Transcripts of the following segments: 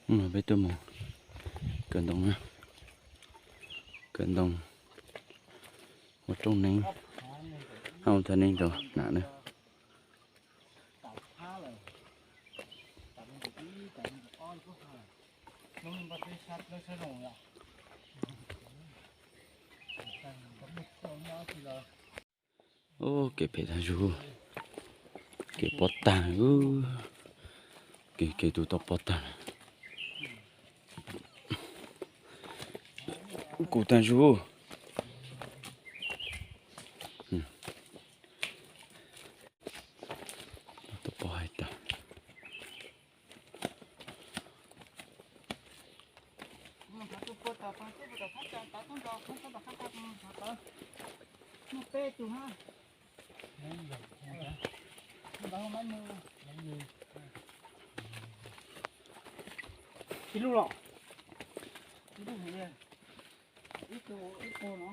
Peb tuaj mus kawm ntoo, kawm ntoo ua rooj neeb, hab ua thaj neeb rau nam na. Ub, kev phem tag zug, kev pob tag, kev, kev tus tau pob tag, kuv tag zug. Tau pob hais tag. Ib lub los, ib lub, ib tug, ib tug no.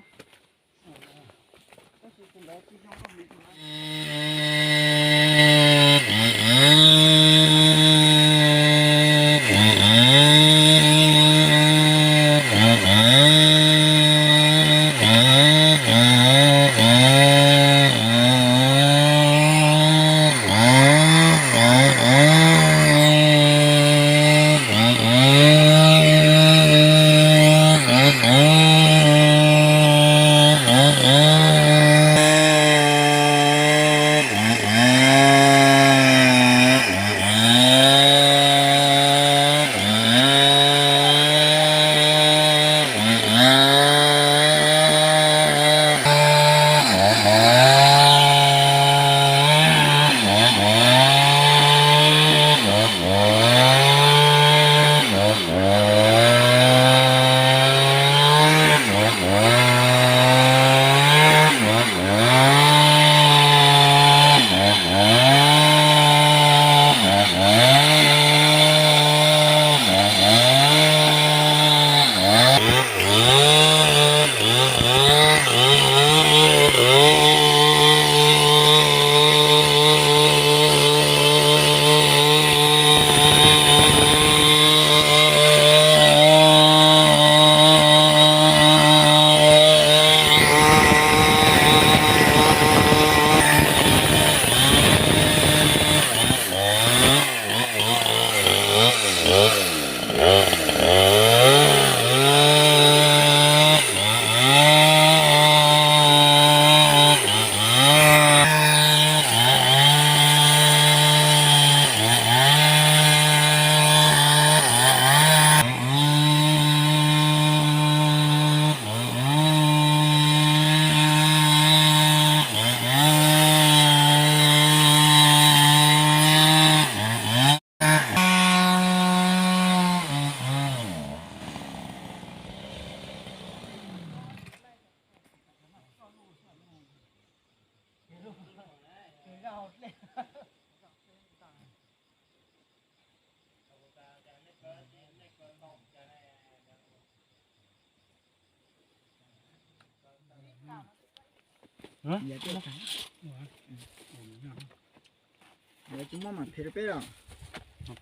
Lawv tsis muaj mam phem rau peb los?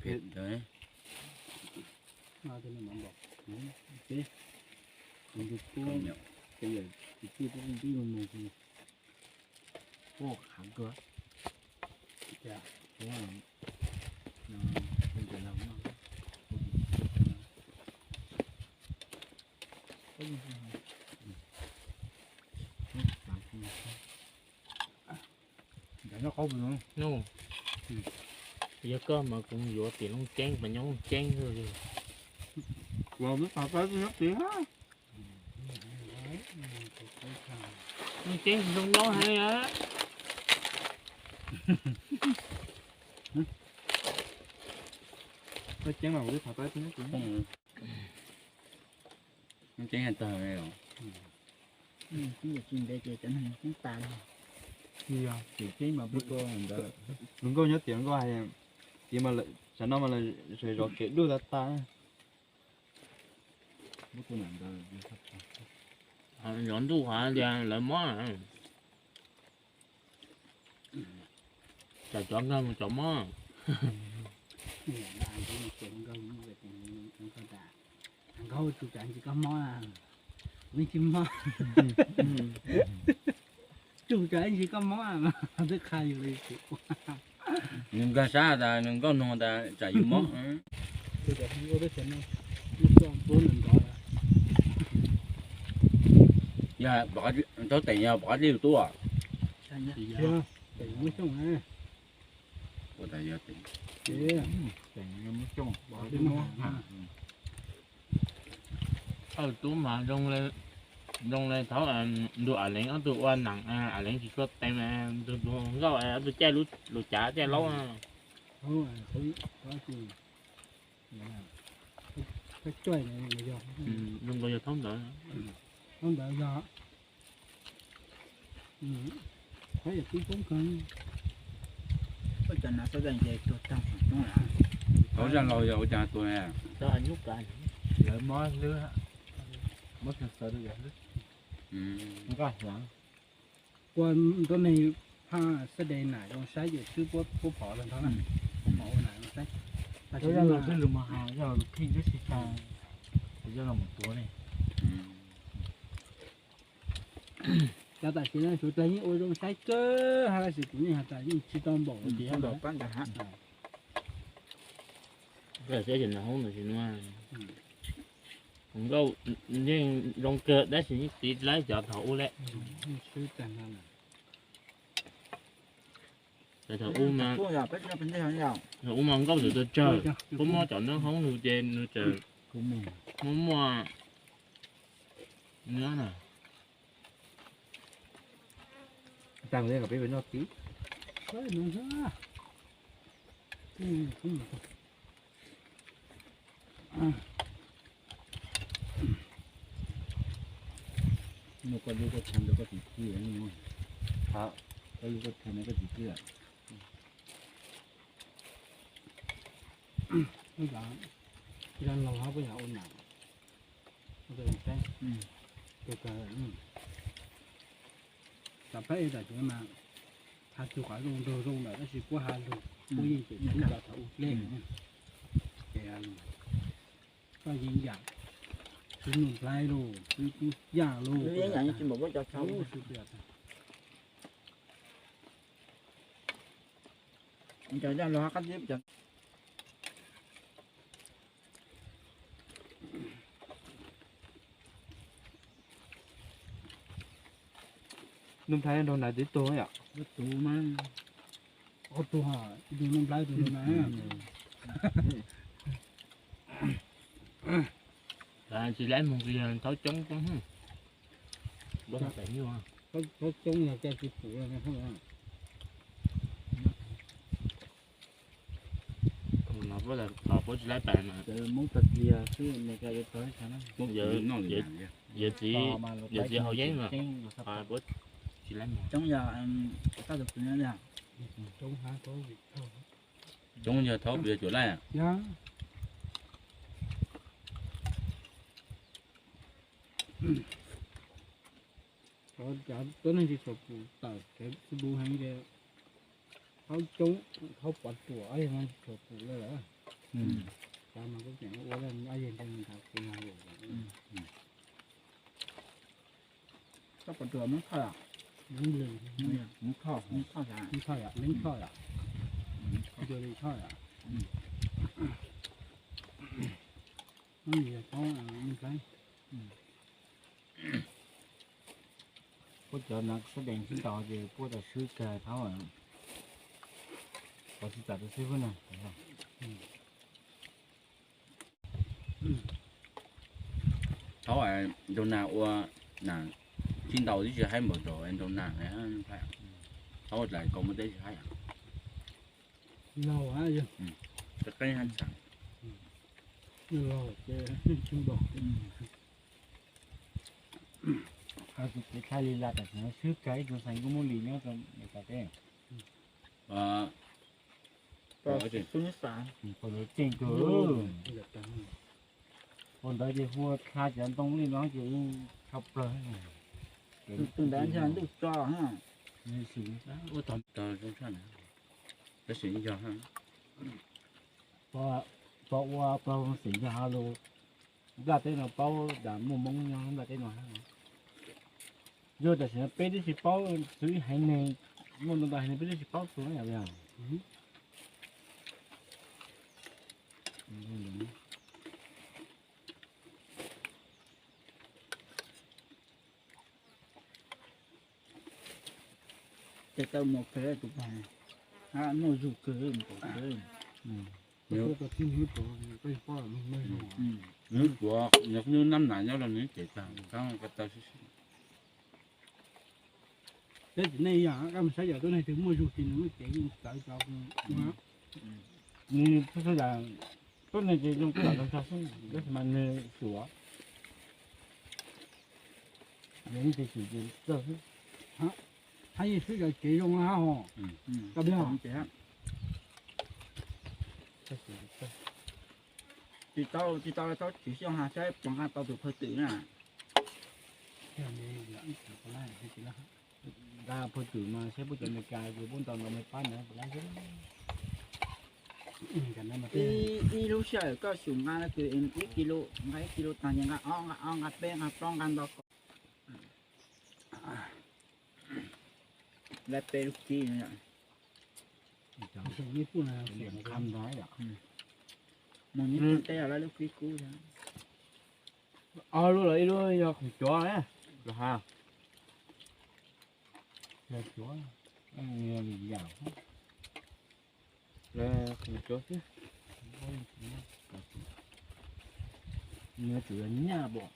Phem ntawd. Peb, peb yawm txiv tij peb mus mus, peb khav kawg. Yog koj mas kuv yuav tim Looj Ceeb mas nyob Looj Ceeb xwb. Looj Ceeb zoo nyob heev. Looj Ceeb mas kuv twb thov tau ib tug Looj Ceeb. Looj Ceeb tag os. Tsis ntev ces cov neeg Looj Ceeb tas li. Tim Ceeb mas peb ko ntawd, hluas nkauj nyob tim hluas nkauj hais, tim mas sawv no mas lawv zov kev dub tas tas. Zov ntuj hais tias lawv mob, tsam cov nkag mus cov mob. Tsum tsam ntsis koj mob, kuv tsis mob. Tsum tsam ntsis koj mob mas twb qha yus li. Nws nkag sab tas nws nkauj nug tas tsam yus mob. Yog thaub teem yog pov qab dlib yus tub. Ua tas yog teem. Tub mas zoo li thaub ntu Am Leev ob tug ua nam, Am Leev tsis tshua teem, tus nkauj ob tug caij lub cav caij laub. Zoo nkaus yog thaub ntawd. Thaub ntawd yog Thaub zaj laug yog ua cas tuag? Lawv mob hlwb, mob xaw xaw rau yog hlwb, nqaj hlaav. Ua nruab neeg phaj xab de nam zoo saib ces swb puab phom los ntag na. Puab phom ua nam zoo saib. Thaub zaj laug twb lug mus has zaj laug lug kheej twb tsis tas, zaj laug mus tuav ne. Cov tam sim no suav dlawg yeej ua zoo saib kawg hab, tab sis kuv yeej has tas yeej tsis tau npaum li tias. Nkauj yeej zoo kawg tab sis yeej tiv laib cov thaum ub lawm. Thaum ub mas, thaum ub mas nkauj txawm tuaj tsawg, puab muab cov noob hoob nws ces nws txawm muaj muaj nab na. Tag li kom peb noj tib. Muaj koj lub koj chaw ntawd koj txiv tij, koj lub koj chaw ntawd koj txiv tij. Zaj laug hab puab yog ua nam. Tam phab ej tam sim no mas has txug qhov zoo nraug zoo lawm tab sis puab has lug, puab yeej tseem tub cov thaum ub dleb. Ces koj yeej yam tub Nuj Nplhaib lauj, tub Yaj lauj, Nuj Nplhaib nraug nas tib tug yom? Ob tug, ib tug Nuj Nplhaib ib tug Nuj Nas. Tsis laib moog, thaub coob, thaub coob yog coj tsis pum. Puab tsis laib pais mas, yawm txiv, yawm txiv haus yeeb mas, puab tsis laib moog. Coob yog thaub, yog cuam laij. Cov tuab neeg tsis tshua pum tawm kev xwb lub heev ces thaub coob, thaub pov ruam ob yawg no tsis tshua pum lawm. Cov mas kuj tseem ua lawm ob yawg ntawd ntawd kuv no. Thaub pov ruam Hmoob Thoj, Hmoob Thoj, Hmoob Thoj, Hmoob Thoj yom, Hmoob Thoj yom, Hmoob Thoj yom. Puab cov nav sab dees sib ntaus ces puab tas swb kag thaub, pov tsis tawm rau xib fwb na. Thaub nraug nas ua, sib ntaus twb tsis haib npaum rau nraug nas. Thaub dlais kau muaj teb tsis haib. Laug, qeeb hab txhav. Laug ces tsis npaum. Kuv thaij li lawm tam sim no swb kag ib tug xeem kuj muaj li nyob rau Meskas teb. Qhov ntawd ces hu dlha cov ntoo li no ces yeej tshaj plawg. Tus ntawd yog ntuj tso. Tab sis yog, pog ua pog xeem yog lus Nplaj teb no paub tas muaj Hmoob nyob nplaj teb no hab. Yog tam sim no peb twb tsis paub txwv ib haiv neeg, muaj ntau ntau haiv neeg peb twb tsis paub txog na yom. Tej tau muaj kawg tus pag, muaj zug kawg mus kom kawg. Nws tuav, nws nab nam nyob los nws cev tag, ko taw sib sib. Peb txiv neej yog koj mus saib yog tuab neeg twg muaj zug ces nws muaj cev yeej txawv cov. Nws tuab neeg ces zoo kuj lam zoo tag xwb, tab sis mas nws suav, nws yeej tsis xwm ces txawj xwb. Hab yeej swb cov cev zoo hab ho. Tsis tau, tsis tau txhob tsis xyov has saib puas nqa tau tus phawj twm na. Nqa phawj twm mas saib puab cov Amelikas ces puab ntaus ntaus me pab ntawd puas lab xwb. Ib lub sij hawm koj xyum nqa kws ib kis lus, nqa ib kis lus tag ces nqa ob, nqa ob, nqa peb, nqa plaub, nqa ntau ko. Lab peb lub kib no. Mus nyob tej lab lub kib kub. Ob lub los ib lub yog khoom cuav, los ha, yog cuav, yam, khoom cuav xwb. Nws tsuas yog nyaj pom,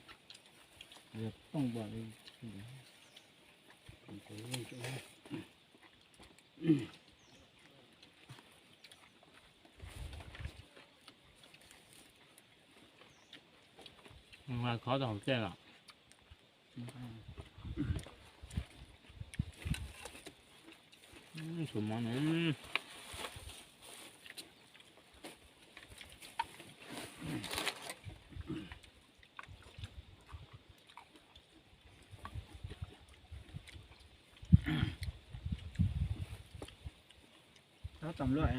yog tooj pom. Khov tau hauv txaj los. Suav mov no. Tab tom luaj,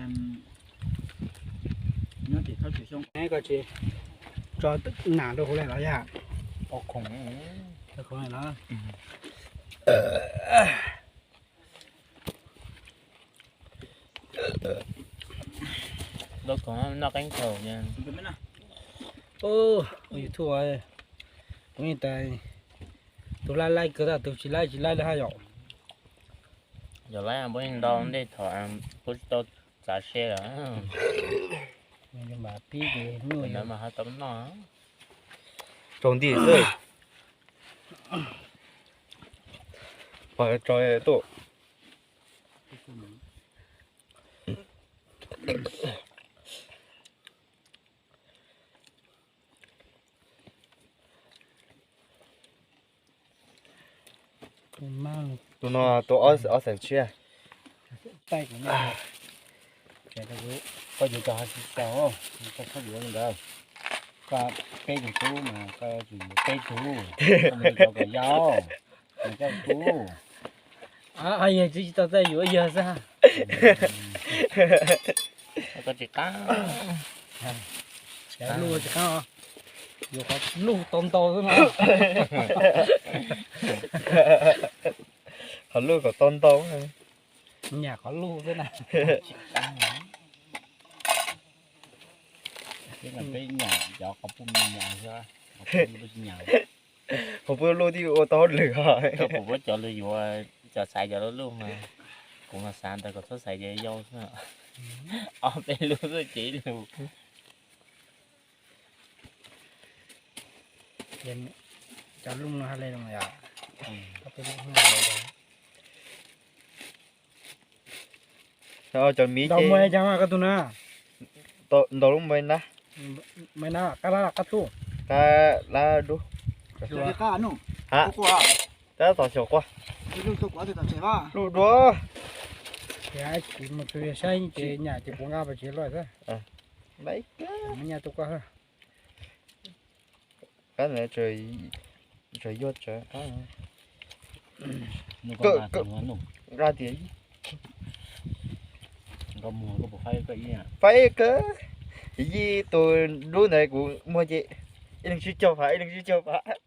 nyob tim thawj tsis xyoo. Koj tsis tso nam rau hauv li los yog? Tso khoom li no. Tso khoom noj qeeb khaum. YouTube, kuv yeej tas tus laib laib kawg, tus tsis laib tsis laib li hab yom. Yog laib puab yeej ntau ntej thaum puab tsis tau txav se lawm. Pib ces nyuaj mas ho tau noj. Tsaus nti xwb. Pog tso tuaj. Tus no tus ob xeem tshiab. Koj yuav cov ho tsis tau, koj txhob yuav li ntawd. Koj peb tug tub mas koj tsis yuav peb tug, koj mus yuav cov kom yau, mus coj tub. Yog tsis tsis tau txawj yuav yawg xwb. Koj tsis qab, luj tsis qab, yuav qhov luj tau ntau xwb no. Qhov luj kom tau ntau. Nyam qhov luj xwb na. Peb nyam cov qhov puj me nyam xwb, qhov puj luj tsis nyam. Qhov puj luj twb ua tau hauj lwm os. Koj puas muab cov lug yuav, cov xaiv cov luj luj mas, kuv mas xav ntawd kom txhob xaiv cov yau xwb. Ob peb lub xwb ces ib lus. Cov lub no hab le los yom. Cov miv ces ntau lub me na. Qab lab qab tub? Qab lab dub. Tab tom xyaum quaj. Luj dua. Mus txug saib ces nyam ces puas nqa pas tsev luaj xwb. Nyam tuaj koj. Qab ntawd tseem yuag tsawv qab. Nqa tias faib kawg, yij tus dub ntawd kuv muag ces. Ib leeg tsib caug phav, ib leeg tsib caug phav.